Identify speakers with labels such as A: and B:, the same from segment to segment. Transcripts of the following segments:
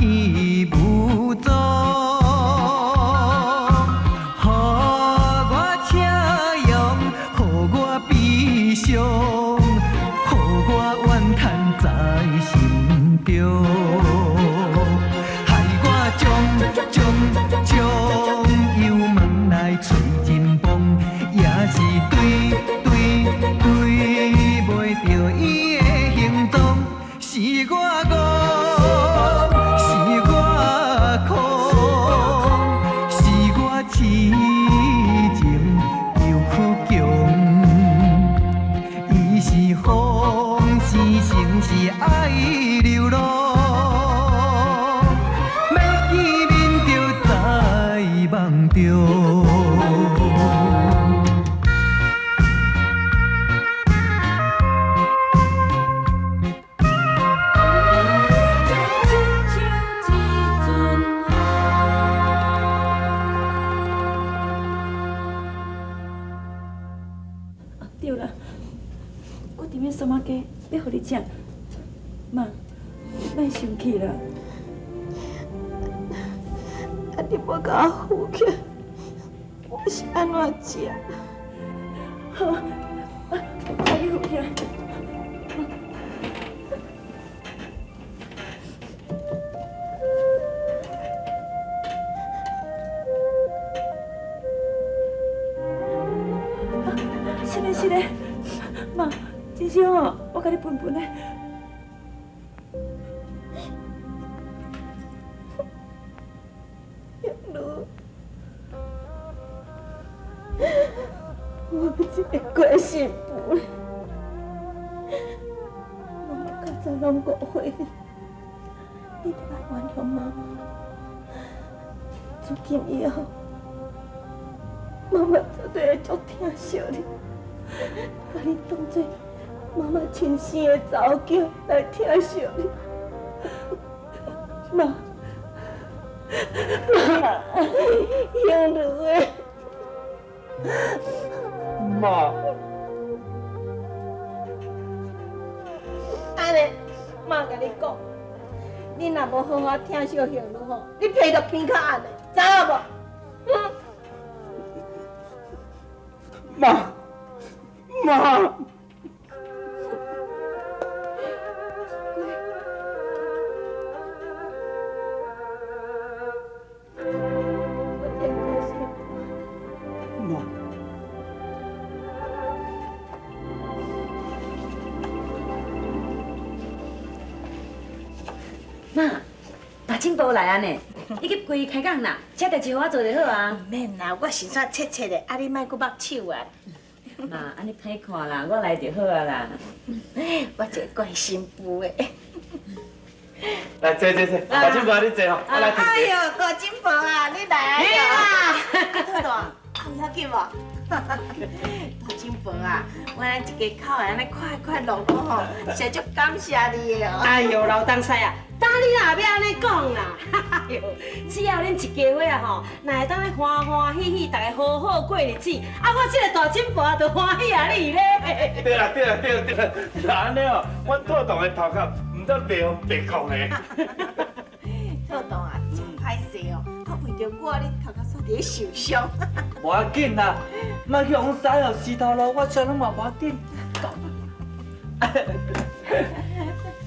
A: 去无踪，予我笑容，予我悲伤，予我怨叹在心中，害我将将将油门来吹真崩，也是对对对袂著伊的行踪，是我戆，是我空，是我痴情又倔强。伊是风，是情是愛流浪，欲見面就在夢中。
B: 對啦，我佇咧山仔雞欲予你食，媽，莫生氣啦。
C: 啊！你無共我扶起來，我是按怎食？
B: 好，啊，我共你扶起來。是咧是咧，媽，真少吼，我共你分分咧。
C: 香如，我這个乖媳婦咧，媽媽較早攏誤會你，你著愛原諒媽媽。自今以後，媽媽絕對會足疼惜你，把你當做媽媽親生的查某囝來疼惜你。媽，媽，香如的。
D: 媽，
C: 按呢，媽共你講，你若無好好疼惜香如吼，你皮就變較硬的，知影無？嗯。
D: 媽，媽。
C: 我這個乖媳婦。
D: 媽。
E: 媽，大進步來啊呢！你去規開講啦，這代誌予我做就好啊。
C: 毋免啦，我先煞切切的，啊你莫閣目手啊。
E: 媽，按呢歹看啦，我來就好啊啦。
C: 我一个乖新婦的。
D: 來坐坐坐，大進步你坐吼，我來停。
C: 哎喲，大進步啊，你來啊！啊，兔大，啊有要緊無？大進步啊，我咱一家口的按呢快快樂樂吼，實在足感謝你的哦。
F: 哎喲，老東西啊，當你若欲按呢講啦，哎喲，只要恁一家伙啊吼，若會當咧歡歡喜喜，大家好好過日子，啊，我這個大進步啊，就歡喜啊你咧。
D: 對啦對啦對對啦，若按呢哦，阮兔童的頭殼毋得白予白講的。
C: 兔童啊，真歹勢哦，啊為著我，你頭殼煞佇咧受傷。
G: 無要緊啦，莫去予阮屎予死頭路，我啥攏嘛無要緊。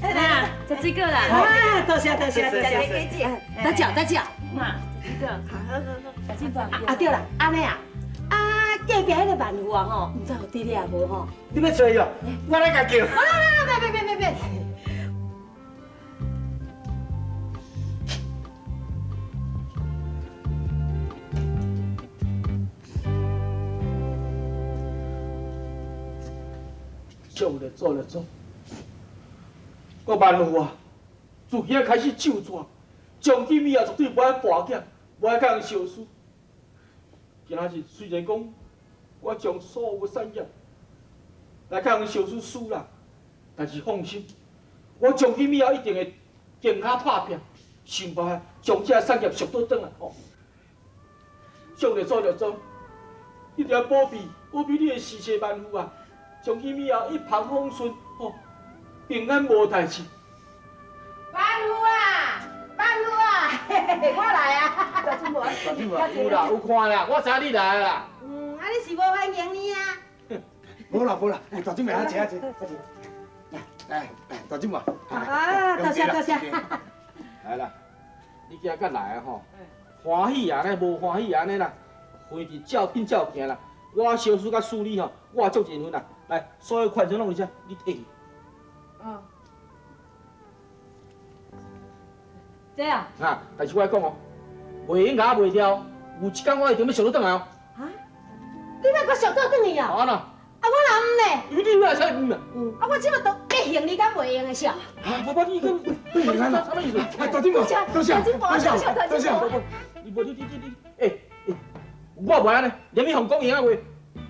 E: 來，食水果啦！
F: 啊，多謝多謝多謝。
C: 果子。
F: 大腳大腳。
B: 媽，食水果。
C: 好好好。
B: 大進步。
F: 啊對啦，按呢啊，啊隔壁彼个萬富啊吼，毋知有佇咧無吼？
D: 你欲揣伊哦？我來共叫。
F: 來來來，別別別別。
D: 做咧做咧做，我萬富啊，自今仔開始手紙，從今以後絕對無愛跋筊，無愛共人相輸。今仔日雖然講我將所有的產業來共人相輸輸啦，但是放心，我從今以後一定會更加拍拚，想辦法將這个產業贖倒轉來吼。做咧做咧做，你著愛保庇保庇你的侍妾萬富啊！從今以後一帆風順，吼，平安無代誌。
C: 萬富啊，萬富！
H: 大姊妹啊，
D: 有啦，有看啦，我知你來啦。
F: 嗯，啊你是無歡迎你啊？
H: 無啦無啦，哎，大姊妹啊，坐啊坐，坐。來來來，大姊妹。
F: 啊，多謝多謝。
D: 來啦，你今日來啊吼，歡喜啊，呢無歡喜啊呢啦，回去照緊照行啦。我小事佮處理吼，我足認分啦。來，所有款項攏佇遮，你提去。
F: 哦。這啊？
D: 啊，但是我愛講哦，袂用共我賣掉，有一工我一定欲贖你轉來哦。
F: 啊？你欲閣贖倒轉去啊？
D: 啊呐。
F: 啊，我若毋咧？
D: 你哪會使毋啊？
F: 啊，我這馬都欲還你敢袂用的是？
D: 啊，無無你講，
H: 不用啊，
D: 啥物意思？
H: 哎，大姊妹，多謝，多謝，多謝。
D: 你無你你你你，欸欸，我袂按呢，連你予講贏啊話，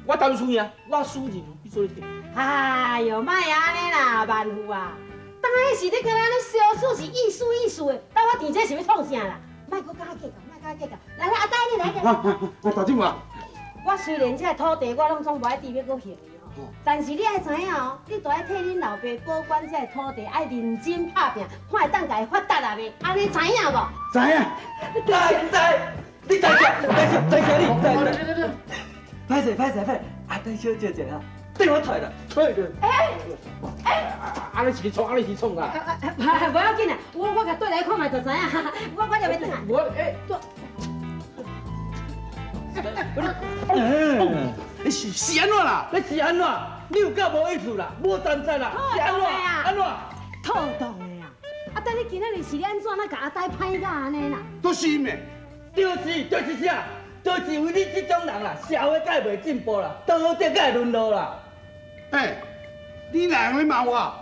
D: 我當輸贏，我輸認，你做你聽。
F: 哎喲，莫按呢啦，萬富啊！當彼時你敢若咧相輸是意思意思的，但我佇這是欲創啥啦？莫閣佮我計較，莫佮我計較。來來，阿呆你來。
H: 啊，大姊妹。
F: 我雖然這土地我攏總無愛滴欲閣還伊吼，但是你愛知影哦，你著愛替恁老爸保管這土地，愛認真拍拚，看會當共伊發達啊袂？按呢知影無？
H: 知影。
G: 知知，你知啥？知啥？知啥你？知知。歹勢歹勢歹，阿呆小姐姐哈，對我退啦，退啦。
F: 欸欸，
D: 按呢是咧創，按呢是創啥？
F: 無要緊啦，我共對來看覓就知影。我就欲轉來。
D: 我欸。
G: 嗯，
H: 是是按怎啦？
G: 你是按怎？你有夠無意思啦，無擔責啦，是按怎？按怎？
F: 妥當的啊！啊，但你今仔日是按怎，哪共阿呆歹甲按呢啦？
H: 都是咩？
G: 就是就是啥？就是因為你這種人啦，社會才會袂進步啦，道德才會淪落啦。
H: 欸，你哪會罵我？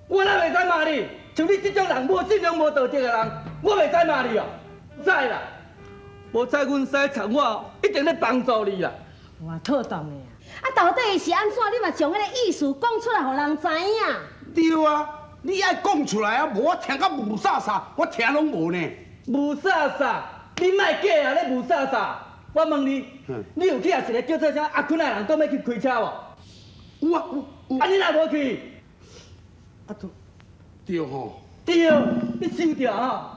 G: 我哪袂使罵你？像你這種人無信用、無道德的人，我袂使罵你哦。知啦。無彩阮師插我，一定咧幫助你啦。
F: 哇，妥當的啊！啊，到底是按怎？你嘛將彼個意思講出來，予人知影。
H: 對啊，你愛講出來啊，無我聽甲霧煞煞，我聽攏無呢。
G: 霧煞煞，你莫假啊！咧霧煞煞，我問你，你有去予一個叫做啥阿坤的人講欲去開車無？
H: 有啊有有。
G: 啊，你若無去？
H: 啊對，對吼。
G: 對，你想著吼。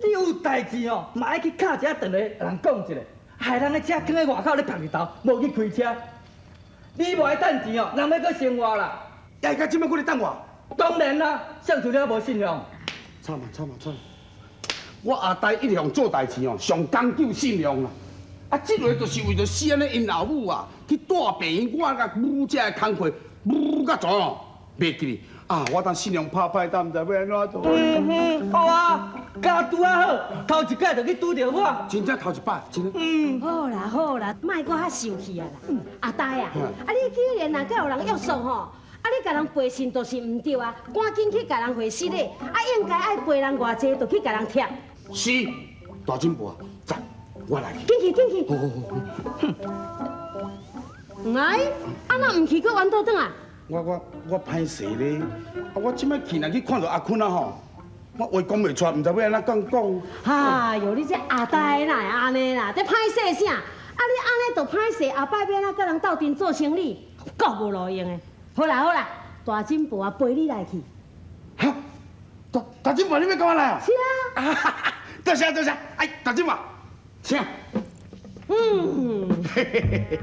G: 你有代誌哦，嘛愛去敲一下電話，人講一下，害人的車囥佇外口咧曝日頭，無去開車。你無愛趁錢哦，人欲閣生活啦。
H: 哎，到這擺閣咧等我？
G: 當然啦，誰像你無信用。
H: 慘啊慘啊慘！我阿呆一向做代誌哦，上講究信用啦。啊，這回就是為著死按呢，𪜶老母啊，去帶病院，我共母這个工課，母甲怎哦，袂記哩。啊！我當信用拍歹，但毋知欲按怎做。
G: 嗯哼，好啊，家拄仔好，頭一擺就去拄著我。
H: 真正頭一擺，真。
G: 嗯。
F: 好啦好啦，莫閣較受氣啊啦。阿呆啊，啊你既然若閣有人約束吼，啊你共人背信就是毋對啊，趕緊去共人回失禮，啊應該愛背人偌濟，就去共人貼。
H: 是，大進步啊，走，我來。
F: 緊去緊去。
H: 好好好。
F: 哎，啊若毋去，閣冤倒轉來。
H: 我歹勢咧，啊！我這擺去若去看著阿坤啊吼，我話講袂出來，毋知欲按怎講講。
F: 哎喲，你這阿呆哪會按呢啦？這歹勢啥？啊，你按呢就歹勢，後擺欲按怎佮人鬥陣做生意，夠無路用的。好啦好啦，大進步啊，陪你來去。
H: 哈？大進步，你欲佮我來啊？
F: 是啊。
H: 多謝多謝，哎，大進步，請。
F: 嗯。
H: 嘿嘿嘿嘿。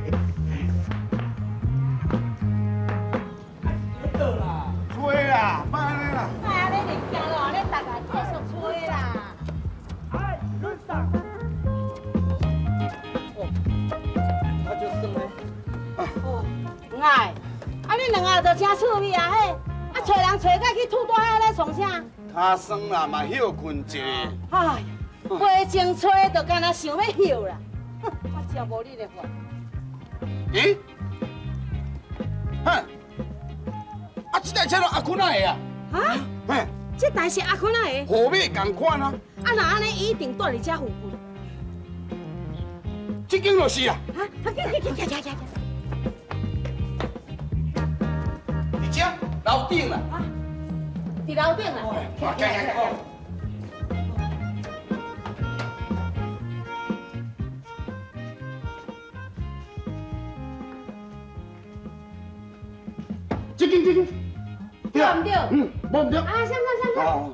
H: 吹啦，莫按呢啦。
C: 莫按呢连行路按呢逐个继续吹啦。
G: 哎，轮上。哦，啊就算咧。
F: 哦，哎，啊你兩个就真趣味啊嘿！啊揣人揣到去吐大海咧创啥？
H: 跤酸啦，嘛歇睏一下。
F: 哎呦，花前吹就敢若想欲歇啦，哼，我真無你的法。
H: 咦？哼。啊！這台車攏阿坤仔的啊！
F: 啊？
H: 嘿，
F: 這台是阿坤仔的？
H: 號碼仝款啊！
F: 啊，若按呢，伊一定蹛佇這附近。
H: 這間就是啊！
F: 啊！去去去去去去！
H: 佇這樓頂啦！
F: 啊！佇樓頂啦！
H: 行行行。這間這間。
F: 對毋對？
H: 嗯，無毋對。
F: 啊，上上上上。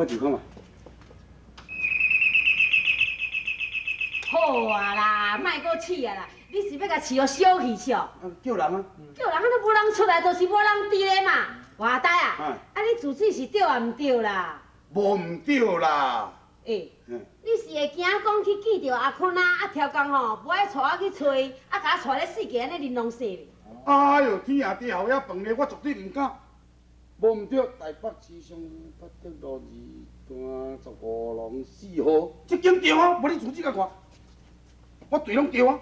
H: 我就看嘛。
F: 好啊啦，莫阁试啊啦，你是欲共饲予小气笑？
H: 叫人啊！
F: 叫人啊，都无人出来，就是无人伫咧嘛。阿呆啊，啊你自此是对啊毋对啦？
H: 无毋对啦。
F: 欸，你是会惊讲去见著阿坤啊，啊超工吼，无爱带我去揣，啊共我带咧四界按呢玲珑势咧？
H: 哎哟，天下地后遐饭咧，我绝对毋敢。无毋对，台北市上八德路二段15弄4号，这间对啊，无你自己共看，我对拢对啊。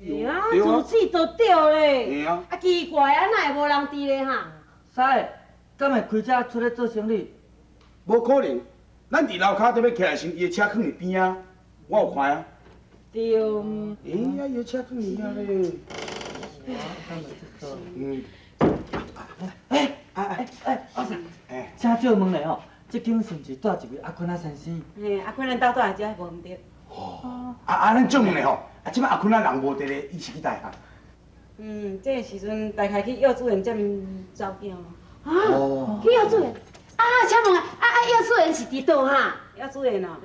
F: 欸啊，自此都对咧。
H: 嘿啊。
F: 啊奇怪啊，哪会无人伫咧哈？
G: 师，敢会开车出咧做生理？
H: 无可能，咱伫楼跤伫欲起来时，伊的车囥伫边啊，我有看啊。
F: 对。
H: 欸，啊，伊的车囥伫遐咧。嗯。
G: 欸哎哎，阿婶，请借问咧吼，这间是毋是住一位阿坤仔先生？
E: 嘿，阿坤咱兜住佇遮，无毋对。
H: 哦。啊啊，咱借问咧吼，啊，这摆阿坤仔人无伫咧，伊是去佗啊？
E: 嗯，这个时阵大概去幼稚园接𪜶查某囝。
F: 啊，去幼稚园？啊，请问啊，啊啊，幼稚园是伫佗哈？
E: 幼稚园哦，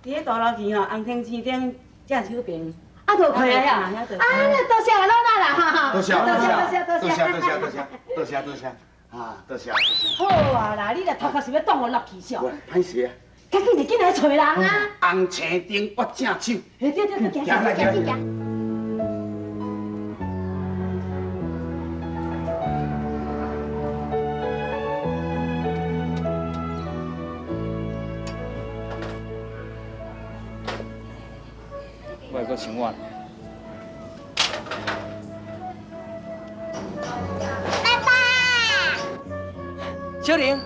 E: 伫咧大楼区吼，红天市顶正手边。
F: 啊，就开啊呀！啊，那多谢老大啦，哈哈。
H: 多谢，
F: 多谢，多谢，
H: 多谢，多谢，多谢，多谢，多谢，啊，多谢，多谢。
F: 好啊啦，你若头壳是欲挡予落去笑？
H: 歹势啊！
F: 较紧就紧来揣人啊！
H: 红青灯，我正手。
F: 对对对，行行行行。
I: 我会阁像我。
J: 爸爸。
I: 小玲，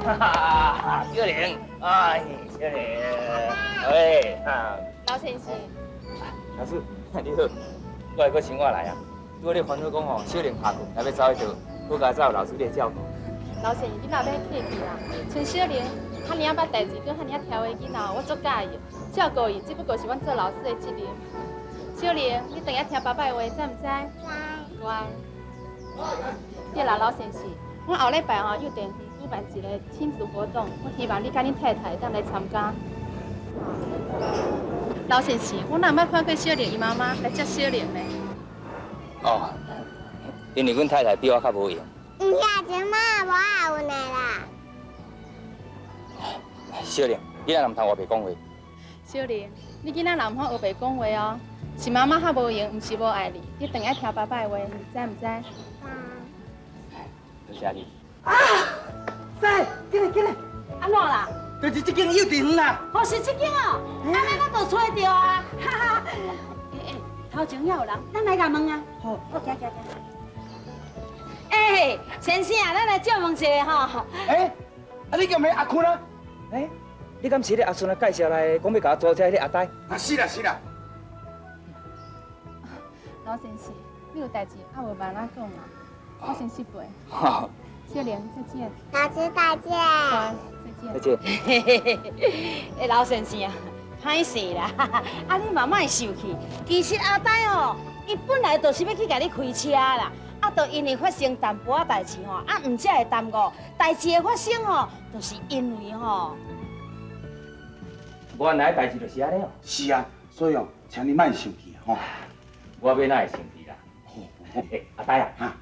I: 哈哈，小玲，哎，小玲，喂，啊。
J: 老先生。
I: 老师，你好，我会阁像我来啊。拄仔你烦恼讲吼，小玲下课若欲走去佗，好佳哉有老师咧照顾。
J: 老先生，你若欲客气啦，像小玲，遐尔仔捌代志，阁遐尔仔调的囡仔，我足佮意的。照顾伊，只不过是阮做老师的责任。小玲，你转来听爸爸的话，知毋知？知。乖。对啦，老先生，阮后礼拜吼幼稚园举办一个亲子活动，我希望你佮恁太太会当来参加。老先生，我哪毋捌看过小玲伊妈妈来接小玲呢？
I: 哦，因为阮太太比我较无闲。
J: 毋是啊，这马无爱阮的啦。
I: 小玲，你若毋通乌白讲话。
J: 小玲，你囡仔若毋好乌白讲话哦，是妈妈较无闲，毋是无爱你。你转来听爸爸的话，知毋知？
I: 多谢你。
G: 啊！师，进来进来。
F: 按怎啦？
G: 就是这间幼稚园啦。
F: 哦，是这间哦，按呢我就揣著啊。哈哈。欸欸，头前遐有人，咱来共问啊。
G: 好。
F: 好，行行行。欸，先生啊，咱来借问一下吼。
H: 欸，啊你敢袂阿坤啊？
I: 欸，你敢是彼个阿孙仔介绍来，讲欲共我租车彼个阿呆？
H: 啊是啦是啦。
J: 老先生，你有代志犹无慢慢讲啊？我先失陪。
I: 好。
J: 小玲，再见。
K: 老师再见。
J: 再见。
I: 再见。
F: 欸，老先生啊，歹势啦，啊你嘛莫受气。其实阿呆吼，伊本来就是欲去共你开车啦，啊，就因为发生淡薄仔代志吼，啊，毋才会耽误。代志的发生吼，就是因为吼。
I: 无原来代志就是按呢哦。
H: 是啊，所以哦，请你莫生气吼。
I: 我欲哪会生气啦？欸，阿呆啊，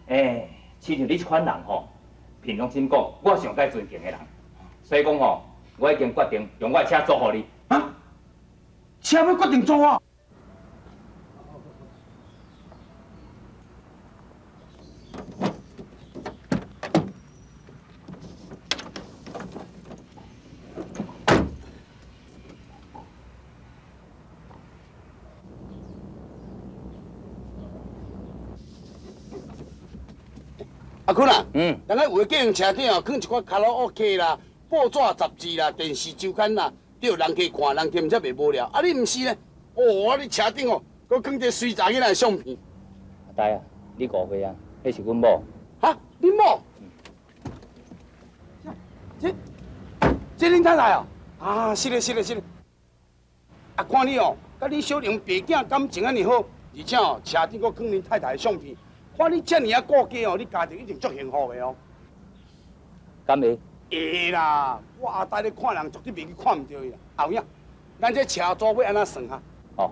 I: 欸，亲像你这款人吼，凭良心讲，我上该尊敬的人。所以讲吼，我已经决定用我的车租予你。
H: 啊？车欲决定租我？阿坤啊，人家有的计程车顶哦，放一寡卡拉 OK 啦、报纸杂志啦、电视周刊啦，对人家看，人家才袂无聊。啊，你毋是呢？哦，啊，你车顶哦，阁放这水查囡仔的相片。
I: 阿呆啊，你误会啊，彼是阮某。
H: 哈，恁某？这恁太太哦？啊，是嘞，是嘞，是嘞。啊，看你哦，佮你小玲爸囝感情按呢好，而且哦，车顶阁放恁太太的相片。看你遮尔仔顾家哦，你家庭一定足幸福的哦。
I: 敢会？
H: 會啦，我阿呆咧看人絕對袂去看毋著伊啦。有影，咱這車租欲按怎算啊？
I: 哦，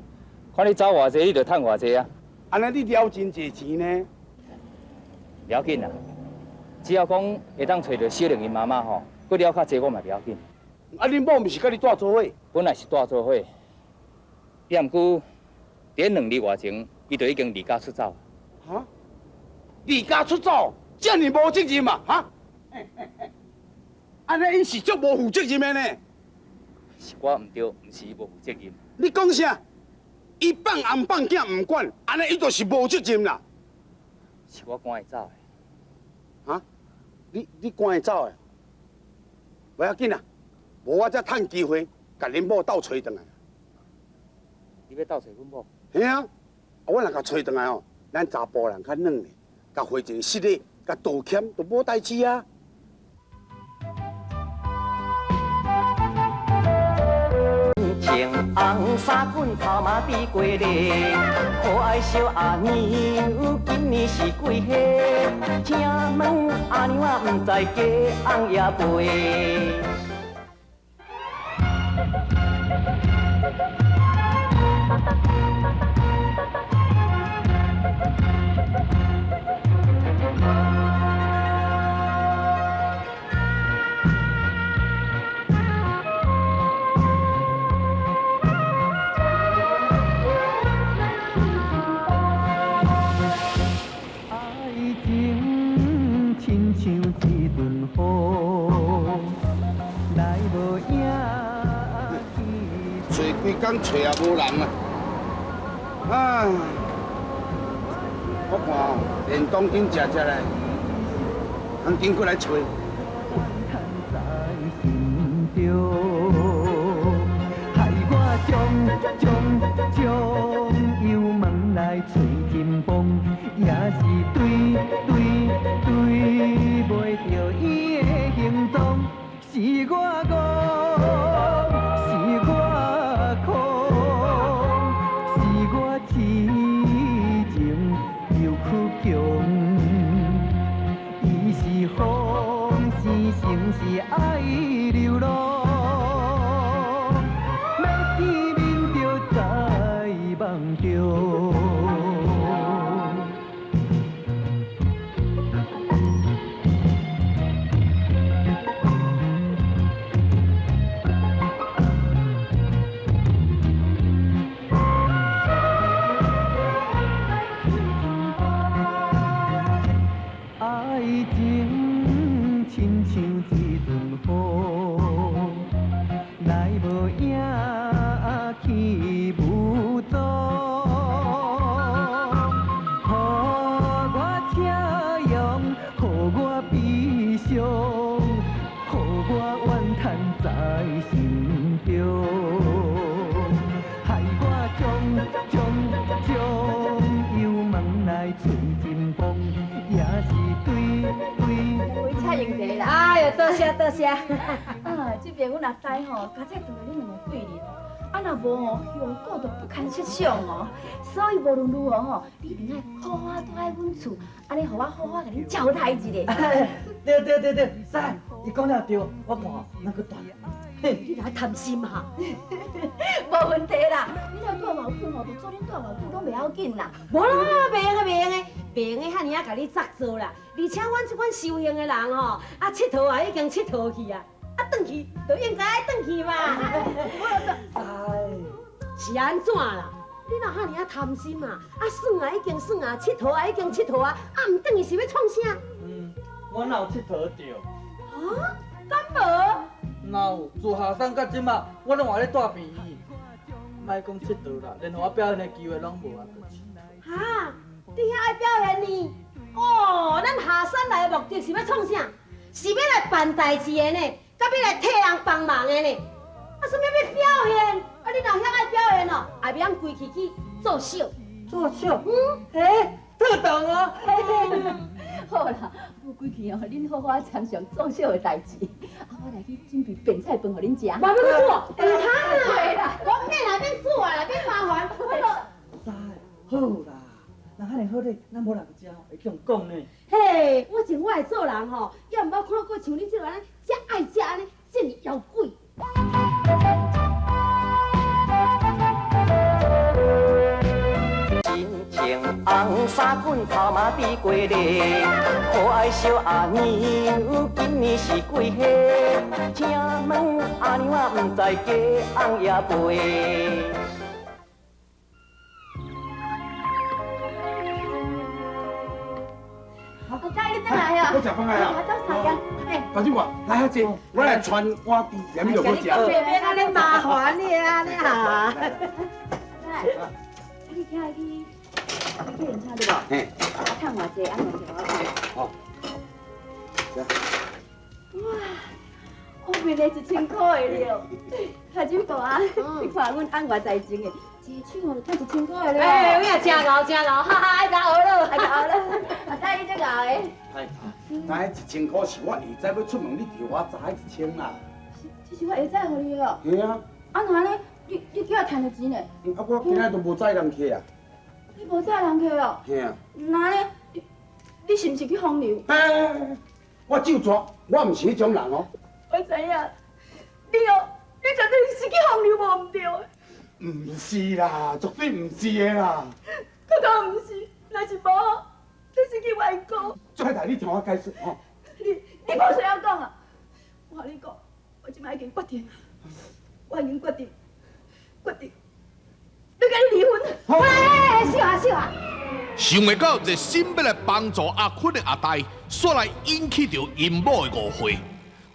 I: 看你走偌濟，你就趁偌濟啊。
H: 按呢你了真濟錢呢？
I: 袂要緊啦，只要講會當揣著小玲𪜶媽媽吼，閣了較濟我嘛袂要緊。
H: 啊，恁某毋是佮你蹛做伙？
I: 本來是蹛做伙，也毋過佇2日外前，伊就已經離家出走。
H: 哈？離家出走，這爾無責任啊！哈？按呢𪜶是足無負責任的呢。
I: 是我毋對，毋是伊無負責任。
H: 你講啥？伊放頷放囝毋管，按呢伊就是無責任啦。
I: 是我趕伊走的。
H: 哈？你趕伊走的？無要緊啦，無我才趁機會，共恁某鬥揣轉來。
I: 你欲鬥揣阮某？
H: 嘿啊，我若共揣轉來哦，咱查埔人較軟咧，共回一个失禮，共道歉就無代誌啊。
A: 穿紅衫裙，頭毛比雞咧，可愛小阿娘，今年是幾歲？請問阿娘啊，毋知雞翁也袂。愛情親像一陣雨，來無影去。
H: 揣規工揣也無人啊！唉，我看連當緊食食咧，通緊過來揣。
A: 害我將將將油門來吹真風，也是對對對袂著伊的行蹤，是我戇，是我空，是我痴情又倔強，伊是風，是情是愛流浪。欲見面就在夢中。愛情親像一陣雨，來無影去無蹤，予我車用，予我悲傷，予我怨嘆在心中，害我將將將油門來吹真風，也是對對。
B: 開車用茶啦。
F: 哎喲，多謝多謝。
B: 啊，這邊阮阿呆吼，佳才斷了恁兩个貴人，啊若無吼，後果就不堪設想哦。所以無論如何吼，你一定愛好好蹛佇阮厝，按呢予我好好共恁招待一下。
G: 對對對對，師，伊講了對，我看咱閣蹛。
F: 你若貪心哈？
B: 無問題啦，你若蹛偌久吼，就做恁蹛偌久攏袂要緊啦。
F: 無啦，袂用的，袂用的，袂用的，遐爾仔共你鑿做啦。而且阮這款修行的人吼，啊，𨑨迌也已經𨑨迌去啊，啊，轉去就應該愛轉去嘛。
G: 哎，
F: 是按怎啦？你若遐爾仔貪心啊？啊，耍啊已經耍啊，𨑨迌啊已經𨑨迌啊，啊，毋轉去是欲創啥？
G: 嗯，我哪有𨑨迌著？
F: 啊？敢無？
G: 哪有？自後生到這馬，我攏活咧蹛病院。莫講𨑨迌啦，連予我表現的機會攏無啊！
F: 哈？你遐愛表現呢？哦，咱下山來的目的是欲創啥？是欲來辦代誌的呢，佮欲來替人幫忙的呢？啊，啥物欲表現？啊，你若遐愛表現哦，也袂用規氣去做秀。
G: 做秀？
F: 嗯，
G: 欸，妥當哦。
B: 好啦，無規氣哦，恁好好參詳做秀的代誌，啊，我來去準備便菜飯予恁食。
F: 嘛欲閣煮？毋通
B: 啦！
F: 我免啦，免煮啊啦，免麻煩。
G: 師，好啦，人遐爾好咧，咱無人食吼，會去予人講呢。
F: 嘿，我從我會做人吼，也毋捌看過像你這個按呢，遮愛食按呢，這爾枵鬼。
A: 真情紅衫裙頭毛比過咧，可愛小阿娘今年是幾歲？請問阿娘啊，毋知嫁翁也未？
B: 阿仔，你轉來啊！
H: 我食飯來啊！
B: 我走相共。
H: 大姐我來遐坐，我來傳碗甜，連你就好食。
C: 免按呢麻煩你啊，你啊。
B: 阿仔，你聽下去，你去認車對無？
H: 嘿。
B: 啊，趁偌濟，按偌濟我看。
H: 好。
B: 哇，我變了1000箍的了。大姐哥啊，你看阮按偌濟錢的，一個手就趁1000箍的了。
F: 哎，我也真𠢕真𠢕，哈哈，愛共學咯，
B: 愛共學咯。阿仔，你足𠢕的。
H: 哎，那彼1000箍是我下早欲出門，你借我早彼1000啦。
B: 這是我下早予你的哦。
H: 嘿啊。
B: 啊那按呢，你叫我趁著錢呢？
H: 啊，我今仔都無載人客啊。
B: 你無載人客哦？
H: 嘿啊。
B: 那按呢，你是毋是去風流？
H: 哎，我咒煞，我毋是彼種人哦。
B: 我知影，你哦，你絕對是去風流無毋對的。
H: 毋是啦，絕對毋是的啦。
B: 閣講毋是，若是無，你是去外國。
H: 太太，你聽我解釋吼。
B: 你無需要講啊！我共你講，我這擺已經決定，我已經決定，決定，欲共你離婚。
F: 喂，小啊小啊！
K: 想袂到熱心欲來幫助阿坤的阿呆，煞來引起著𪜶某的誤會。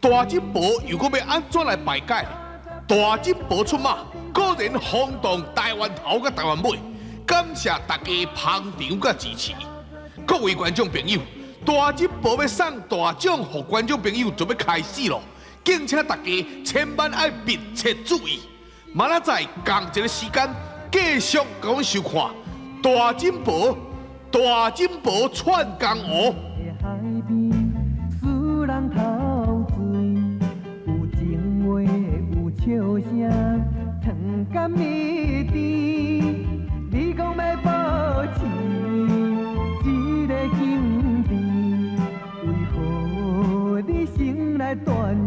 K: 大金婆又閣欲按怎來排解？大金婆出馬，果然轟動台灣頭佮台灣尾。感謝大家捧場佮支持。各位觀眾朋友，大金婆欲送大獎予觀眾朋友就欲開始囉，敬請大家千萬愛密切注意。明仔載仝一个時間，繼續共阮收看大金婆，大金婆串江湖。
A: 海邊使人陶醉，有情話有笑聲，糖甘蜜甜。你講欲保持這个境地，為何你先來斷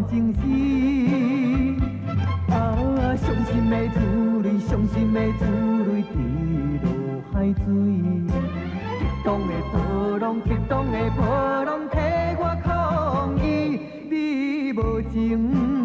A: 情絲？啊，傷心的珠淚，傷心的珠淚滴落海水。激動的波浪，激動的波浪，替我抗議，你無情。